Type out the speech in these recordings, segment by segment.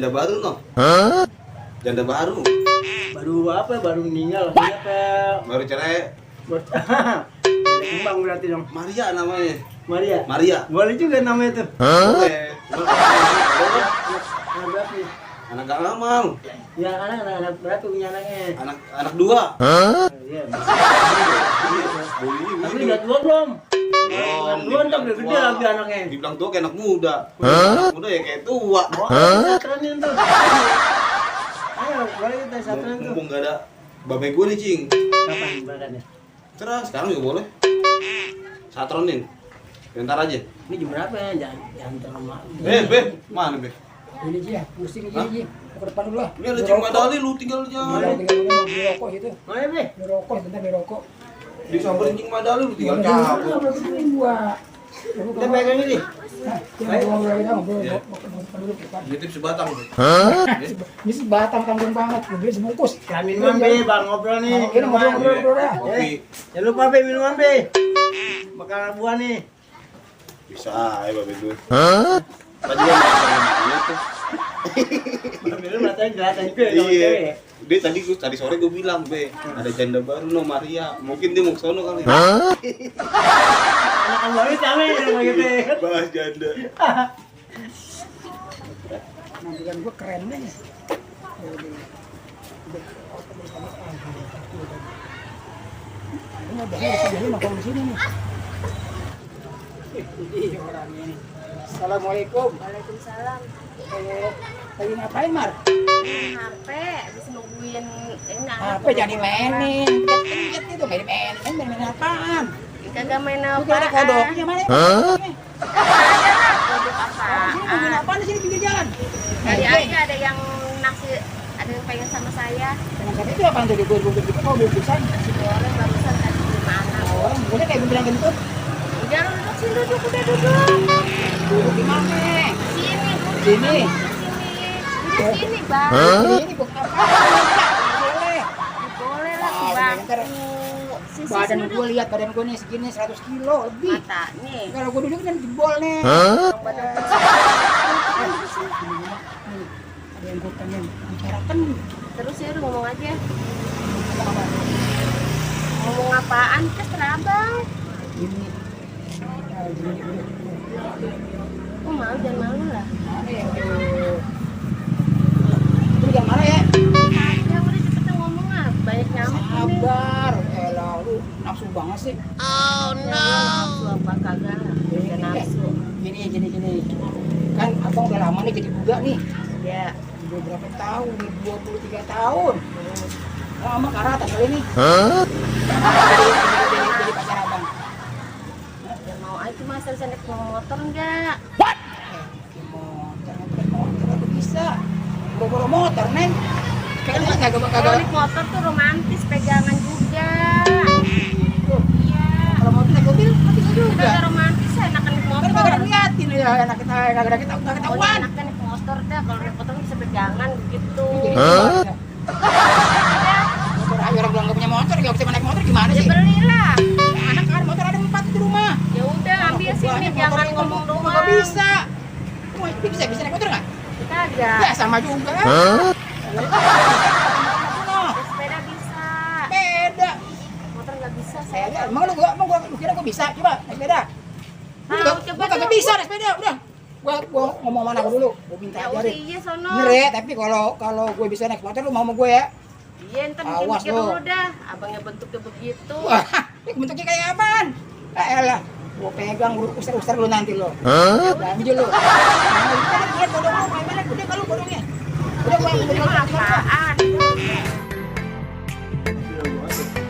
janda baru no. Janda baru. Baru apa? Baru meninggal apa? Baru cerai. Kembang berarti dong. Maria namanya. Maria. Maria. Boleh juga namanya tuh. Boleh. Anak berapa? Ya? Anak gak mau. Ya anak berapa punya anaknya? Anak 2. Iya. Boleh. Tapi udah tua belum? Belum. Tua udah gede lagi anaknya. Dibilang tua kayak anak muda. Anak muda ya kayak tua. Oh, satranin tuh. Ayo, boleh kita satranin tuh. Mumpung gak ada babe gue nih, Cing. Kapan berangkatnya? Cerah, sekarang juga boleh. Satronin. Bentar aja. Ini jam berapa ya? Jangan terlalu malam. Mana, Be? Ini Ji ya, pusing Ji, Ji. Ke depan dulu lah. Ini ada Cing Madali, lu tinggal Tinggal jalan. mau beli rokok gitu. Ayo, Be. Beli rokok, bentar beli rokok. Disamperin Cing Madali, lu tinggal Jangan cabut. ini gua. Kita pegang ini. Nah, kita ngobrol kita ngobrol depan dulu ke depan. Nitip sebatang, Be. Ini sebatang tanggung banget, gua beli sebungkus. Kita minuman, Be. Bang ngobrol nih. Kita ngobrol dah. Kopi. Jangan lupa, Be, minuman, Be. Makanan buah nih. Bisa, ya babe gue. Tadi gua makan tuh. Minum matanya kelihatan juga ya sama Iya. cewek. Dia tadi sore gue bilang, Be, ada janda baru no Maria. Mungkin dia mau ke sono kali. Anak baru sama ya sama gitu. Bahas janda. Nampilan gua keren deh. Ini udah jadi nongkrong di sini nih. Ini orangnya nih. Assalamualaikum. Waalaikumsalam. Lagi ngapain, Mar? Ini HP, habis nungguin ini Apa jadi mainin? Lihat itu main apaan? kagak main Lu apa? kira ada kodoknya mana? Kodoknya. Ada lah kodok Sini main apaan? apaan di sini pinggir jalan? Tadi aja ada yang naksir, ada yang pengen sama saya. Dengan kata itu apaan tuh di bubur gitu? Kau bubur sana? Si orang barusan kasih 5 anak. Oh, udah kayak bilang kentut. Udah lu duduk sini, duduk, udah duduk. Duduk di mana? Sini, duduk. Sini. Duduk sini, Bang. Ini bukan apa? Boleh. Boleh lah, si Ah, Bang. bentar. Sisi Badan duduk. gue lihat badan gue nih segini 100 kilo lebih. Mata nih. Kalau gue duduk kan jebol nih. Badan Ada yang gue pengen bicarakan. terus ya udah ngomong aja. Apa? Ngomong apaan? Terserah Bang. Ini. Gini dulu. Oh, malu, jangan malu lah. Mana yang Lu jangan marah ya. Ya udah cepetan ngomong ah, banyak nyamuk ini. Sabar. Elah lu nafsu banget sih. Nafsu apa kagak? Gak nafsu. Gini. Kan abang udah lama nih jadi budak nih. Ya. Udah berapa tahun? Udah 23 tahun. Lama karena atas kali nih. Jadi pacar abang. Ya mau aja mas, harus naik motor enggak? Motor aku bisa. Bawa motor neng. Kayaknya kagak Kalau kagak. naik motor tuh romantis, pegangan juga. Iya. Kalau motor naik mobil bisa juga. Kagak romantis, enakan naik Kan motor. kagak ngeliatin ya anak kita kagak kita Oh, ketahuan. enakan naik motor dah, kalau naik motor bisa pegangan begitu. Motor ayo orang bilang gak punya motor, gak bisa naik motor gimana Ya sih? belilah. Anak kan motor ada 4 di rumah. Ya udah ambil sini, jangan ngomong doang. Gak bisa. Bisa naik motor nggak? Kagak. Ya sama juga. Sepeda bisa. Beda. Motor nggak bisa Saya saya. emang lu kira gua bisa coba naik sepeda. Coba Gua kagak dong. bisa naik sepeda udah. Gua ngomong mana gua dulu. Gua minta Ya udah ajarin. iya sono. Bener, tapi kalau gue bisa naik motor lu mau sama gue ya. Iya ntar Awas mikir lu. dulu dah. Abangnya bentuknya begitu. Wah, bentuknya kayak apaan? Elah, gua pegang lu usir lu nanti lo. Banjir lu. Lihat bodong lu, kayak mana gede kalau bodongnya. Udah gua Emang apaan?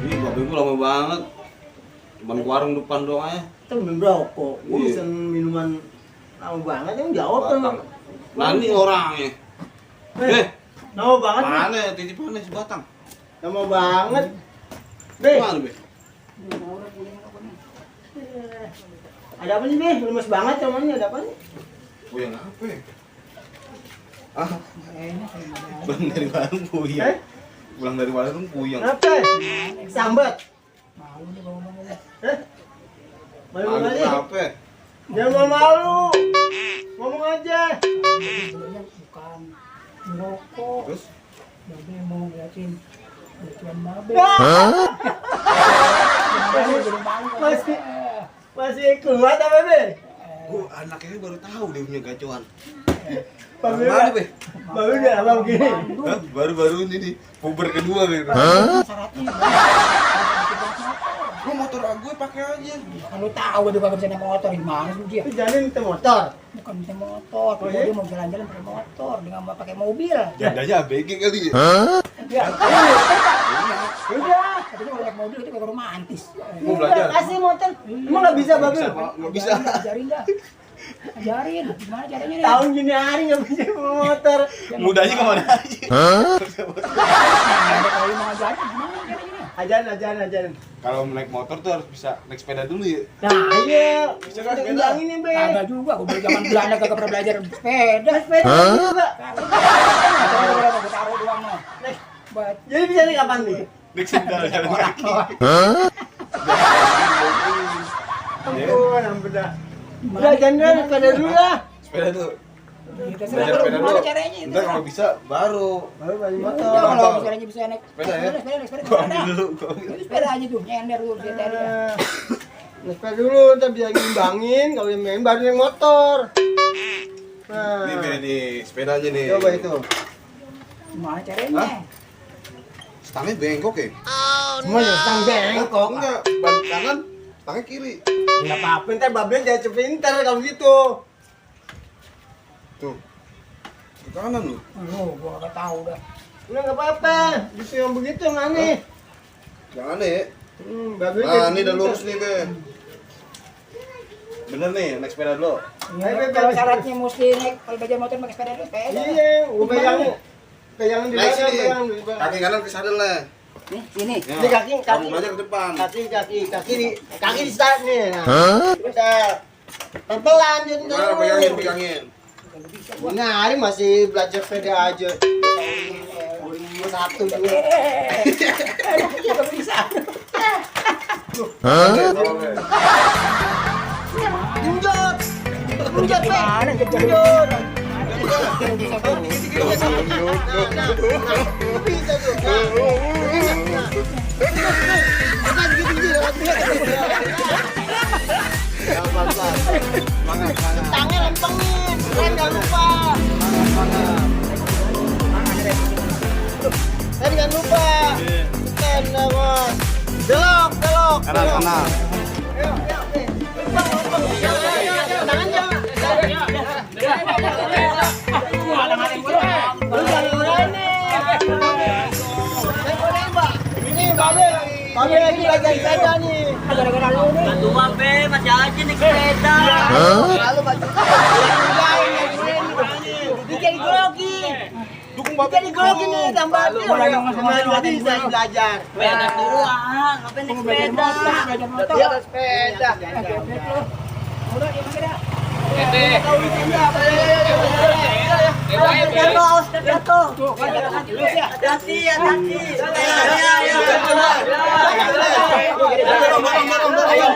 Ih, babe gue lama banget. Cuman ke warung depan doang aja. Kita minum rokok. Gua Iya. bisa minuman lama banget yang jawab kan. Batang. Nah ini orangnya. Lama banget nih. Mana titipannya sebatang? Lama banget. Be, Mana, Be? ada apa nih, Be? Lemes banget cumannya, ada apa nih? Puyeng apa ya? Pulang dari warung puyeng. Eh? Pulang dari warung puyeng. Apa? Sambat. Malu nih ngomong-ngomong. Malu Malu kali. apa? Jangan malu. Ngomong aja. Sebenarnya bukan Ngerokok. Terus Babe mau ngeliatin gacuan babe. Masih kuat apa, Be? gua anaknya baru tahu dia punya gacuan. Babe, Mana, Be? Babe udah lama begini. Hah? Baru-baru ini nih, puber kedua Be. Syaratnya. Gua motor gue pakai aja. Kalau tahu dia babe bisa naik motor gimana sih dia? Itu jalan minta motor. Bukan bisa motor, Oh, iya? dia mau jalan-jalan pakai motor, dengan mau pakai mobil. Jadanya ABG kali ya. Ya, Udah. katanya kalau naik mobil itu kayak romantis. Mau belajar. Kasih motor. Emang nggak bisa, Babe? Nggak bisa. Ajarin dah. Ajarin, gimana caranya nih? Tahun gini hari nggak bisa bawa motor. Mudanya kemana aja? Ada kali mau ngajarin, gimana caranya nih? Ajarin. Kalau naik motor tuh harus bisa naik sepeda dulu ya. Nah, iya. Bisa kan Kita sepeda? undangin nih, Be. Kagak juga, gue dari zaman Belanda kagak pernah belajar sepeda. Sepeda juga. Gue taruh doang no. Buat Jadi bisa nih kapan nih? Naik sendal jalan kaki. Ampun, beda. Udah jangan sepeda dulu lah. Sepeda tuh. kita Belajar serah sepeda gimana dulu. caranya itu. Ntar kalau bisa baru. Baru balik Ya, motor. kalau misalnya bisa naik Sepeda ya? sepeda. Gua ambil dulu. Gua ambil. Sepeda aja tuh, nyender dulu sepeda dia. Nah, sepeda dulu, ntar bisa ngimbangin. Kalau yang main baru yang motor. Nah, Nih Be, nih sepedanya nih. coba itu. Gimana caranya? Hah? Stangnya bengkok ya? Semuanya stang bengkok. Enggak, ban kanan, stangnya kiri. Enggak apa-apa, ntar Babel jadi pinter kalau gitu. Tuh. Ke kanan lu. Aduh, gua gak tahu dah. Udah enggak apa-apa. Gitu yang begitu yang aneh. Jangan ya. Babel Nah, ini udah lurus nih, Be. Bener nih, naik sepeda dulu. Ya, kalau syaratnya mesti naik kalau belajar motor pakai sepeda dulu sepeda. Iya, gua pegangin di Naik belakang, sini. pegang di belakang. Kaki kanan ke sadel lah. Nih, sini. Ya, Ini kaki. kamu aja ke depan. Kaki di start nih. Nah, udah. Pelan-pelan jadi Mana pegangin. Ini hari masih belajar sepeda aja. Satu dua. Kagak bisa. Junjot. Junjot, Pe. Gimana Junjot. Bisa tuh. Tangan lempengin, jangan lupa. Jangan lupa. Tenang, belok. Kanan. Ayo, tangan jangan. Lu jangan berani. Ini Babel lagi belajar sepeda nih. Gara-gara lu nih. Tua be, masih aja naik sepeda. Lalu baju. Jadi grogi. Dukung Jadi grogi nih tambah Lu tadi bisa belajar. Be, ada tua, ngapain naik sepeda? Belajar motor. Dia ada sepeda. Udah, dia pakai dah. Jatuh. Tuh, kan hati lu ya. Hati. Ayo.